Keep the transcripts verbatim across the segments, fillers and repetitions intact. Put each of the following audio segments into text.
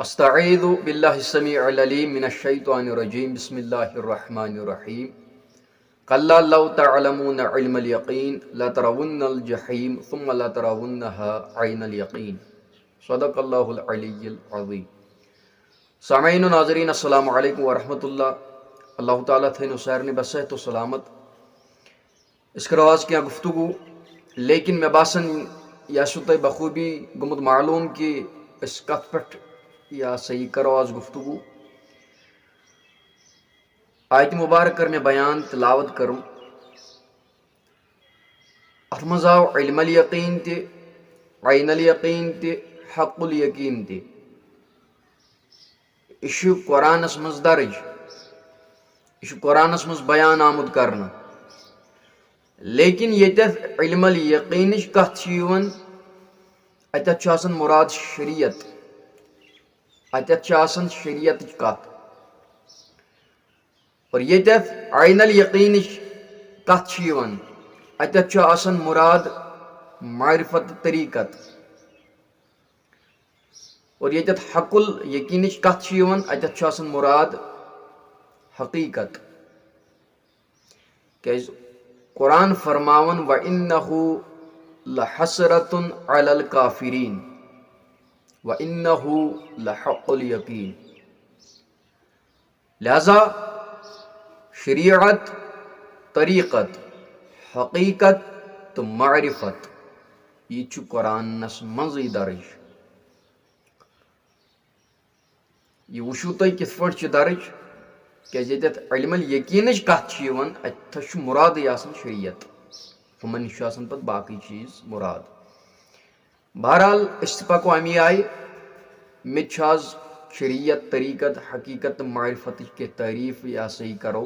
أستعيذ بالله السميع العليم من الشيطان الرجيم. بسم الله الرحمن الرحيم. كلا لو تعلمون علم اليقين لترون الجحيم ثم لترونها عين اليقين. صدق الله العلي العظيم. سامعین و ناظرین، السلام علیکم ورحمۃ اللہ۔ اللہ تعالیٰ تھٲینو سارنٕے بصحت و سلامت۔ أسۍ کرو آز کینٛہہ گفتگو، لیکن مےٚ باسان، یہِ آسیو تۄہہِ بخوٗبی گوٚمُت معلوٗم کہِ أسۍ کتھ پٮ۪ٹھ یا سا یہِ کرو آز گفتگو۔ آیت مبارک کٔر مےٚ بیان، تلاوت کٔرٕم۔ اتھ منٛز آو علم الیقین تہِ، عین الیقین تہِ، حق الیقین تہِ۔ یہِ چھُ قرآنس منٛز درج، یہِ چھُ قرآنس منٛز بیان آمُت کرنہٕ۔ لیکن ییٚتٮ۪تھ علم الیقینٕچ کتھ چھِ یِوان، اتٮ۪تھ چھُ آسان مُراد شریعت، اتٮ۪تھ چھِ آسان شریعتٕچ کتھ۔ اور ییٚتٮ۪تھ عین الیقینٕچ کتھ چھِ یِوان، اتٮ۪تھ چھُ آسان مُراد معرفت تہٕ طریقت۔ اور ییٚتٮ۪تھ حق الیقینٕچ کتھ چھِ یِوان، اتٮ۪تھ چھُ آسان مُراد حقیقت۔ کیازِ قرآن فرماوان، وَإِنَّهُ لَحَسْرَةٌ عَلَى الْكَافِرِينَ وَإِنَّهُ لَحَقُّ الْيَقِينِ۔ لہذا شریعت، طریقت، حقیقت تہٕ معرفت، یہِ چھُ قرآنس منٛزٕے درج۔ یہِ وٕچھِو تُہۍ کِتھ پٲٹھۍ چھُ درج، کیازِ ییٚتٮ۪تھ علم الیقینٕچ کتھ چھِ یِوان، اتٮ۪تھ چھُ مُرادٕے آسان شریعت، ہُمن نِش چھُ آسان پتہٕ باقٕے چیٖز مُراد۔ بہرحال، أسۍ تہِ پکو امی آیہِ۔ مےٚ تہِ چھُ آز شریعت، طریقت، حقیقت تہٕ معرفتٕچ کینٛہہ تعریٖف، یہِ ہسا یہِ کرو،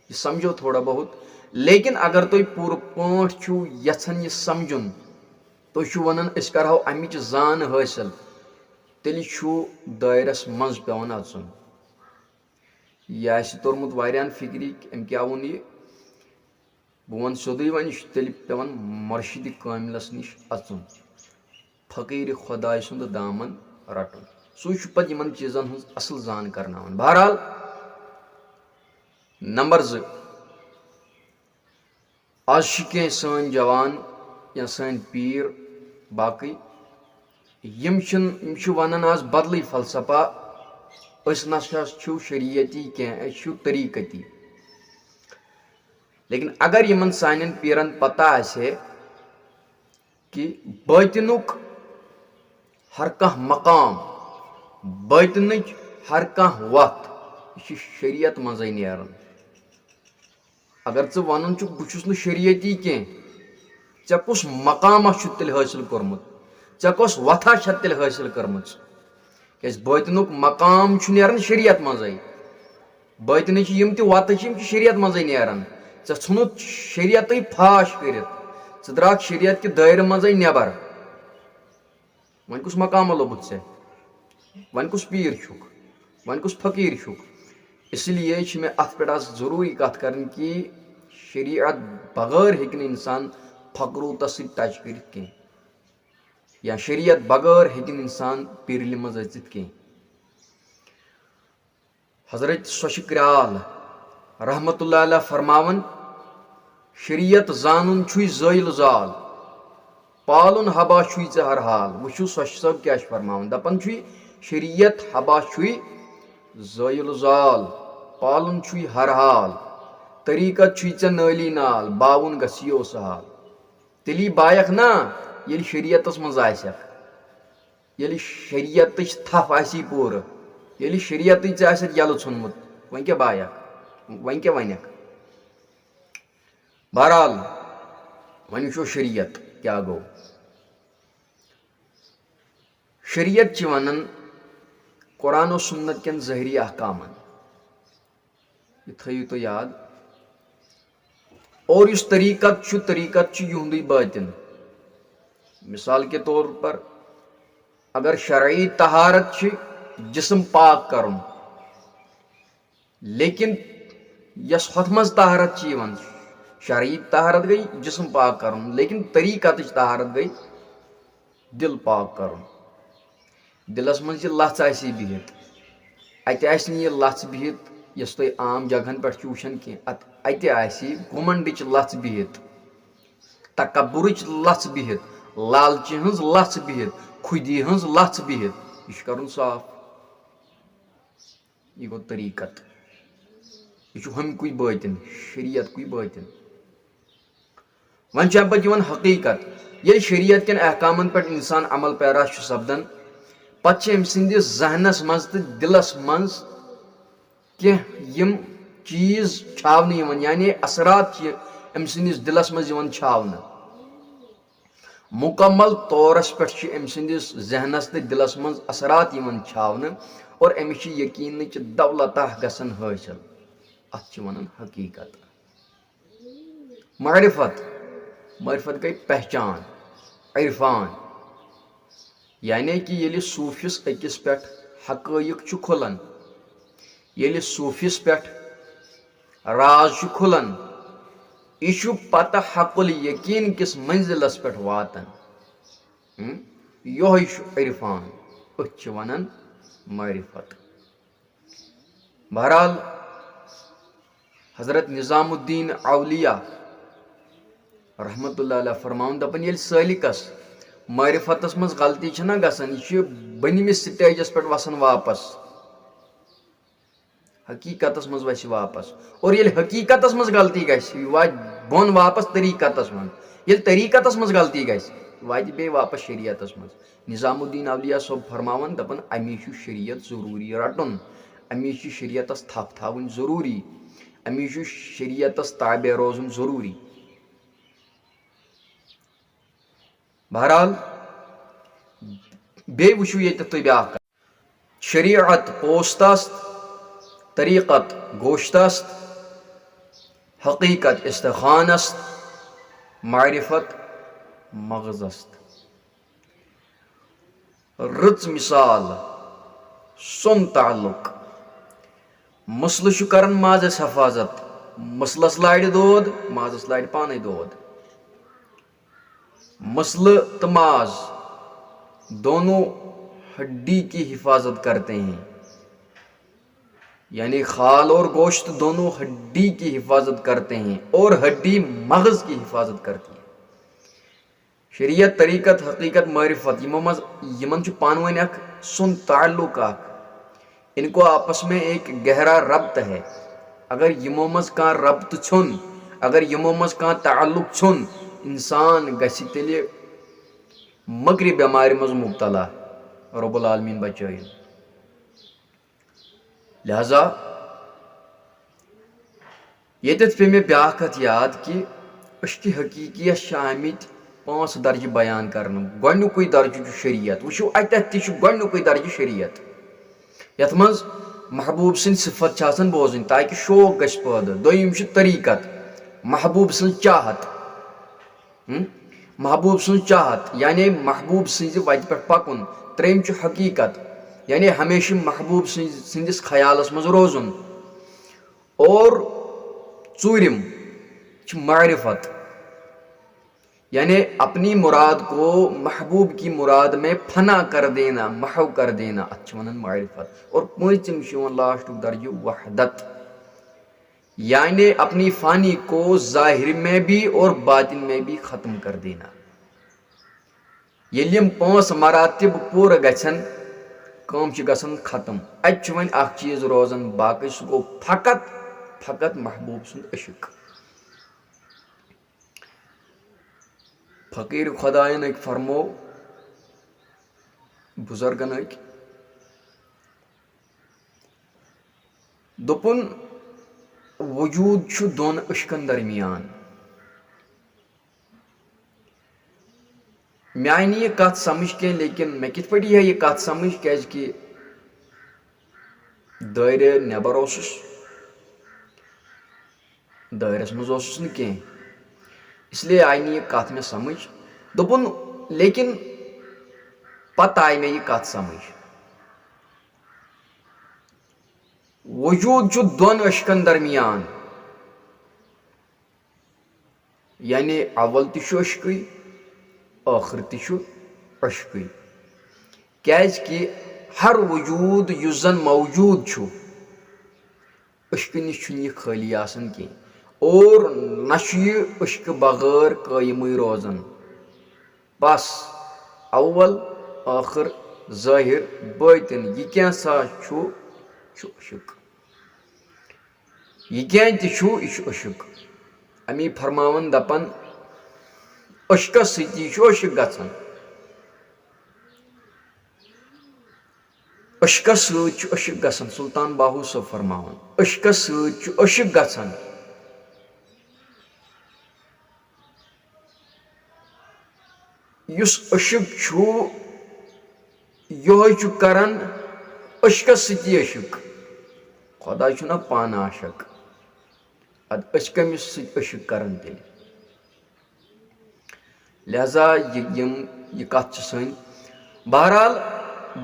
یہِ سمجھو تھوڑا بہت۔ لیکن اگر تُہۍ پوٗرٕ پٲٹھۍ چھِو یژھان یہِ سمجھُن، تُہۍ چھِو ونان أسۍ کرہو امِچ زان حٲصِل، تیٚلہِ چھُ دٲیرس منٛز پٮ۪وان اژُن۔ یہِ آسہِ توٚرمُت واریاہن فِکرِ کہِ أمۍ کیٛاہ ووٚن یہِ۔ بہٕ وَنہٕ سیوٚدُے، وۄنۍ یہِ چھُ تیٚلہِ پٮ۪وان مُرشِدِ کٲمِلَس نِش اَژُن، فقیٖرِ خۄداے سُنٛد دامن رَٹُن۔ سُے چھُ پَتہٕ یِمَن چیٖزَن ہٕنٛز اَصٕل زان کرناوان۔ بہرحال، نمبر زٕ، آز چھِ کینٛہہ سٲنۍ جوان یا سٲنۍ پیٖر باقٕے، یِم چھِنہٕ، یِم چھِ وَنان آز بدلٕے فلسفہ، أسۍ نہ سا چھِو شریعتی کینٛہہ، أسۍ چھِو طریٖقتی۔ لیکن اگر یِمَن سانٮ۪ن پیٖرَن پتہ آسہِ ہے کہِ باطنُک ہر کانٛہہ مقام، باطنٕچ ہر کانٛہہ وَتھ، یہِ چھِ شریعت منٛزٕے نیران۔ اگر ژٕ ونان چھُکھ، بہٕ چھُس نہٕ شریعتی کینٛہہ، ژےٚ کُس مقامہ چھُتھ تیٚلہِ حٲصِل کوٚرمُت؟ ژےٚ کۄس وتھا چھتھ تیٚلہِ حٲصِل کٔرمٕژ؟ کیازِ باطنُک مقام چھُ نیران شریعت منٛزٕے۔ باطنٕچ یِم تہِ وتہٕ چھِ، یِم چھِ شریعت منٛزٕے نیران۔ ژےٚ ژھُنُتھ شریعتٕے پھاش کٔرِتھ، ژٕ درٛاکھ شریعت کہِ دٲیرٕ منٛزٕے نٮ۪بر۔ وۄنۍ کُس مقامہ لوٚبُتھ ژےٚ؟ وۄنۍ کُس پیٖر چھُکھ؟ وۄنۍ کُس فقیٖر چھُکھ؟ اس لیے چھِ مےٚ اَتھ پٮ۪ٹھ آز ضروٗری کَتھ کَرٕنۍ کہِ شریعت بغٲر ہیٚکہِ نہٕ اِنسان فقروٗتَس سۭتۍ ٹچ کٔرِتھ کینٛہہ، یا شریعت بغٲر ہیٚکہِ نہٕ اِنسان پیٖرلہِ منٛز أژِتھ کینٛہہ۔ حضرت سۄچھِ کرٛال رحمتہ اللہ علیہ فرماوان، شریعت زانُن چھُے زٲیِل زال، پالُن حبا چھُے ژےٚ ہر حال۔ وٕچھِو سۄچھِ صٲب کیٛاہ چھُ فرماوان، دَپان چھُے، شریعت حبا چھُے زٲیِل زال، پالُن چھُے ہر حال، طریٖقت چھُے ژےٚ نٲلی نال، باوُن گژھِ یہِ اوس حال۔ تیٚلہِ یی بایَکھ نا، ییٚلہِ شریعتَس منٛز آسٮ۪کھ، ییٚلہِ شریعتٕچ تھپھ آسی پوٗرٕ، ییٚلہِ شریعتٕے ژےٚ آسٮ۪تھ یَلہٕ ژھُنمُت، وۄنۍ کیٛاہ بایَکھ؟ وۄنۍ کیٛاہ وَنَکھ؟ بہرحال، وۄنۍ وٕچھو شریعت کیٛاہ گوٚو۔ شریعت چھِ وَنان قرآن و سنت کٮ۪ن ظٲہری احکامَن۔ یہِ تھٲیِو تُہۍ یاد۔ اور یُس طریٖقت چھُ، طریٖقت چھُ یِہُنٛدُے بٲطِن۔ مثال کے طور پر، اگر شرعی طہارت چھِ جسم پاک کرُن، لیکن یۄس ہۄتھ منٛز طہارت چھِ یِوان، شرعی طہارت گٔے جسم پاک کرُن، لیکن طریٖقتٕچ طہارت گٔے دِل پاک کرُن۔ دِلس منٛز یہِ لژھ آسہِ بِہِتھ، اتہِ آسہِ نہٕ یہِ لژھ بِہِتھ یۄس تُہۍ عام جگہن پٮ۪ٹھ چھِو وٕچھان کینٛہہ۔ ات-، اتہِ آسہِ گُمنڈٕچ لژھ بِہِتھ، تکبرٕچ لژھ بِہِتھ، لالچہِ ہٕنٛز لژھ بِہِتھ، خودی ہٕنٛز لژھ بِہِتھ۔ یہِ چھُ کرُن صاف۔ یہِ گوٚو طریٖقت۔ یہِ چھُ ہُمہِ کُے بٲطِن، شریعت کُے بٲطِن۔ وۄنۍ چھُ اَمہِ پتہٕ یِوان حقیٖقت۔ ییٚلہِ شریعت کٮ۪ن احکامن پٮ۪ٹھ اِنسان عمل پیرا چھُ سپدان، پتہٕ چھِ أمۍ سٕنٛدِس ذہنس منٛز تہٕ دِلس منٛز کینٛہہ یِم چیٖز چھاونہٕ یِوان، یعنی اثرات چھِ أمۍ سٕنٛدِس دِلس منٛز یِوان چھاونہٕ۔ مُکمل طورس پٮ۪ٹھ چھِ أمۍ سٕنٛدِس ذہنس تہٕ دِلس منٛز اثرات یِوان چھاونہٕ اور أمِس چھِ یقیٖنٕچ دولتہ گژھان حٲصِل۔ اتھ چھِ ونان حقیٖقت۔ معرفت، معرفت گٔے پہچان، عرفان۔ یعنی کہِ ییٚلہِ صوٗفِس أکِس پٮ۪ٹھ حقٲیق چھُ کھُلان، ییٚلہِ صوٗفِس پٮ۪ٹھ راز چھُ کھُلان، یہِ چھُ پتہٕ حق الیقین کِس منزلس پٮ۪ٹھ واتان۔ ہم؟ یِہوٚے چھُ عرفان، أتھۍ چھِ ونان معرفت۔ بہرحال، حضرت نظام الدین اولیاء رحمت اللہ علیہ فرماوان، دپان، ییٚلہِ سٲلِکس معرفتس منٛز غلطی چھنہ گژھان، یہِ چھُ بٔنمِس سٹیجس پٮ۪ٹھ وسان واپس، حقیقتس منٛز وسہِ واپس۔ اور ییٚلہِ حقیقتس منٛز غلطی گژھِ، یہِ واتہِ بۄن واپس طریقتس منٛز۔ ییٚلہِ طریقتس منٛز غلطی گژھِ، یہِ واتہِ بیٚیہِ واپس شریعتس منٛز۔ نظام الدین اولیاء صٲب فرماوان، دپان، امی چھُ شریعت ضروٗری رٹُن، امی چھِ شریعتس تھپھ تھاوٕنۍ ضروٗری، امی چھُ شریعتس تابع روزُن ضروٗری۔ بہرحال، بیٚیہِ وٕچھِو ییٚتہِ تُہۍ بیٛاکھ کتھ۔ شریعت پوست است، طریقت گوشت است، حقیقت استخوان است، معرفت مغز است۔ رٕژ مثال، سوٚن تعلق۔ مسلہٕ چھُ کران مازس حفاظت، مسلس لارِ دود، مازس لارِ پانے دود۔ مسلہٕ تہٕ ماز دونوں ہڈی کی حفاظت کرتے ہیں، یعنی خال اور گوشت دونوں ہڈی کی حفاظت کرتے ہیں اور ہڈی مغز کی حفاظت کرتی ہے۔ شریعت، طریقت، حقیقت، معرفت، یِمو منٛز، یِمن چھُ پانہٕ ؤنۍ اکھ سُنٛد تعلق اکھ۔ ان کو آپس میں ایک گہرا ربط ہے۔ اگر یِمو منٛز کانٛہہ ربط ژھیوٚن، اگر یِمو منٛز کانٛہہ تعلق ژھیوٚن، انسان گژھِ تیٚلہِ مٔکرِ بٮ۪مارِ منٛز مبتلا۔ رب العالمین بچٲیِن۔ لہذا ییٚتٮ۪تھ پیٚیہِ مےٚ بیٛاکھ کتھ یاد کہِ عشقِ حقیقیس چھِ آمٕتۍ پانٛژھ درجہٕ بیان کرنہٕ۔ گۄڈنیُکُے درجہٕ چھُ شریعت۔ وٕچھِو، اتٮ۪تھ تہِ چھُ گۄڈنیُکُے درجہٕ شریعت، یتھ منٛز محبوب سٕنٛدۍ صفت چھِ آسان بوزٕنۍ، تاکہِ شوق گژھِ پٲدٕ۔ دوٚیِم چھُ طریقت، محبوب سٕنٛز چاہت۔ ہم؟ محبوب سٕنٛز چاہت، یعنی محبوب سٕنٛزِ وتہِ پٮ۪ٹھ پکُن۔ ترٛیٚیِم چھُ حقیقت، یعنی ہمیشہِ محبوب سٕنٛز، سٕنٛدِس خیالس منٛز روزُن۔ اور ژوٗرِم چھِ معرفت، یعنی اپنی مراد کو محبوب کی مراد میں فنا کر دینا، محو کر دینا، اتھ چھِ ونان معرفت۔ اور پوٗنٛژِم چھُ یِوان لاسٹُک درجہٕ وحدت، یعنی اپنی فانی کو ظاہر میں بھی اور باطن میں بھی ختم کر دینا۔ ییٚلہِ یِم پانٛژھ مراتب پوٗرٕ گژھن، کٲم چھِ گژھان ختم۔ اتہِ چھُ وۄنۍ اکھ چیٖز روزان باقٕے، سُہ گوٚو فقط، فقط محبوب سُنٛد عشق۔ فقیٖر خۄدایَن أکۍ فرمو، بُزرگن أکۍ، دوٚپُن، وجوٗد چھُ دۄن عشقن درمیان۔ مےٚ آیہِ نہٕ یہِ کتھ سمجھ کینٛہہ، لیکن مےٚ کِتھ پٲٹھۍ یی ہا یہِ کتھ سمجھ، کیازِ کہِ دٲیرٕ نٮ۪بر اوسُس، دٲیرس منٛز اوسُس نہٕ کینٛہہ، اس لیے آیہِ نہٕ یہِ کتھ مےٚ سمجھ۔ دوٚپُن، لیکن پتہٕ آیہِ مےٚ یہِ کتھ سمجھ۔ وجوٗد چھُ دۄن عشقن درمیان، یعنی اول تہِ چھُ عشقٕے، ٲخر تہِ چھُ عشقٕے۔ کیازِ کہِ ہر وجود یُس زن موجود چھُ، عشقہٕ نِش چھُنہٕ یہِ خٲلی آسان کینٛہہ، اور نہ چھُ یہِ عشقہٕ بغٲر قٲیمٕے روزان۔ بس، اول، ٲخر، ظٲہر، بٲطن، یہِ کینٛژھا چھُ، چھُ عشق۔ یہِ کینٛہہ تہِ چھُ، یہِ چھُ عشق۔ امی فرماوان دپان، عشقس سۭتی چھُ عشق گژھان۔ عشقس سۭتۍ چھُ عشق گژھان، سلطان باہو صٲب فرماوان، عشقس سۭتۍ چھُ عشق گژھان۔ یُس عشق چھُ، یِہوٚے چھُ کران عشقس سۭتی عشق۔ خدا چھُنہ پانہٕ عاشق، ادٕ أسۍ کٔمِس سۭتۍ عشق کران تیٚلہِ؟ لہذا یہِ، یِم، یہِ کتھ چھِ سٲنۍ۔ بہرحال،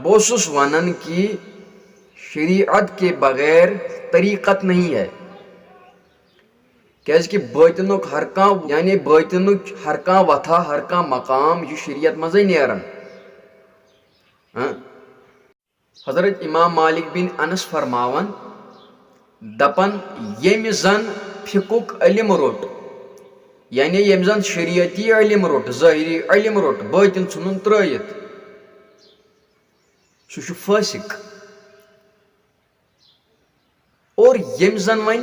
بہٕ اوسُس ونان کہ شریعت کے بغیر طریقت نہیں ہے۔ کیازِ کہِ بٲطنُک ہر کانٛہہ، یعنی بٲطنُک ہر کانٛہہ وتھا، ہر کانٛہہ مقام، یہِ چھُ شریعت منٛزے نیران۔ ہاں؟ حضرت امام مالک بن انس فرماوان، دپان، ییٚمہِ زن فقہُک علم روٚٹ، یعنی ییٚمہِ زن شریعتی علم روٚٹ، ظٲہری علم روٚٹ، بٲطن ژھُنُن ترٲیِتھ، سُہ چھُ فٲسق۔ اور ییٚمۍ زن وۄنۍ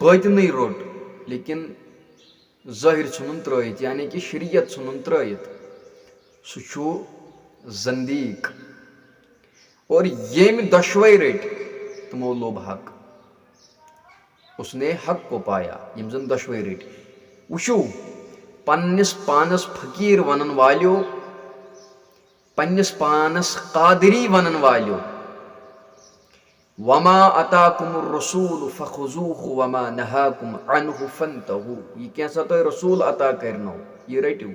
بٲطنٕے روٚٹ، لیکن ظٲہر ژھُنُن ترٲیِتھ، یعنی کہِ شریعت ژھُنُن ترٲیِتھ، سُہ چھُ زندیق۔ اور ییٚمۍ دۄشوے رٔٹۍ، تِمو لوٚب حق۔ اس نے حق کو پایا، یِم زن دۄشوے رٔٹۍ۔ وٕچھِو، پننِس پانس فقیٖر ونن والیو، پننِس پانس قادری ونن والیو، وما اتاکم الرسول فخذوه وما نهاکم عنه فانتهوا، یہِ کینٛژھا تۄہہِ رسول عطا کرنو، یہِ رٔٹِو۔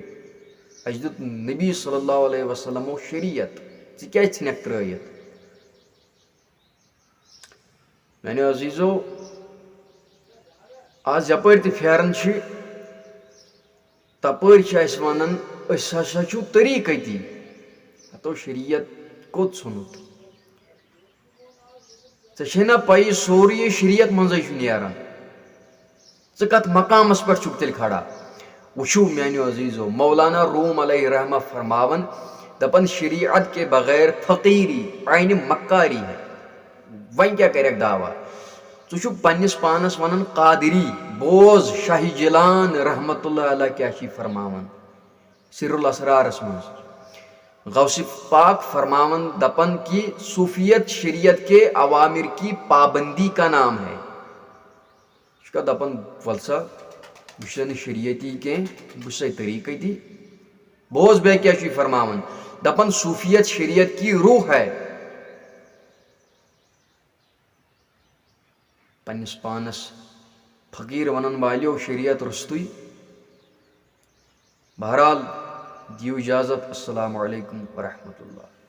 اسہِ دیُت نبی صلی اللہ علیہ وسلمو شریعت، ژٕ کیازِ ژھٕنکھ ترٲیِتھ؟ میانیو عزیزو، آز یپٲرۍ تہِ پھیران چھِ، تپٲرۍ چھِ اسہِ ونان، أسۍ ہسا چھِو طریقتی۔ ہتو شریعت کوٚت ژھُنُتھ؟ ژےٚ چھے نا پَیی، سورُے یہِ شریعت منٛزے چھُ نیران۔ ژٕ کتھ مقامس پٮ۪ٹھ چھُکھ تیٚلہِ کھڑا؟ وٕچھِو میانیو عزیزو، مولانا روم علیہ رحمہ فرماوان، دپان، شریعت کے بغیر فقیری عین مکاری ہے۔ وۄنۍ کیٛاہ کرکھ دعویٰ؟ ژٕ چھُکھ پننِس پانس ونان قادری۔ بوز شاہ جیلان رحمت اللہ علیہ کیٛاہ چھُے فرماوان سر الاسرارس منٛز۔ غوث پاک فرماوان، دپان کہ صوفیت شریعت کے اوامر کی پابندی کا نام ہے۔ یہِ چھُکھا دَپان، وَل سا، بہٕ چھُس نہٕ شریعتی کینٛہہ، بہٕ چھُسَے طریٖقتی۔ بوز، بیٚیہِ کیٛاہ چھُ یہِ فرماوان؟ دَپان، صوفیت شریعت کی روح ہے۔ پنٛنِس پانَس فقیٖر وَنَن والیو شریعت روٚستُے۔ بہرحال، دِیِو اِجازت۔ السلام علیکم ورحمۃ اللہ۔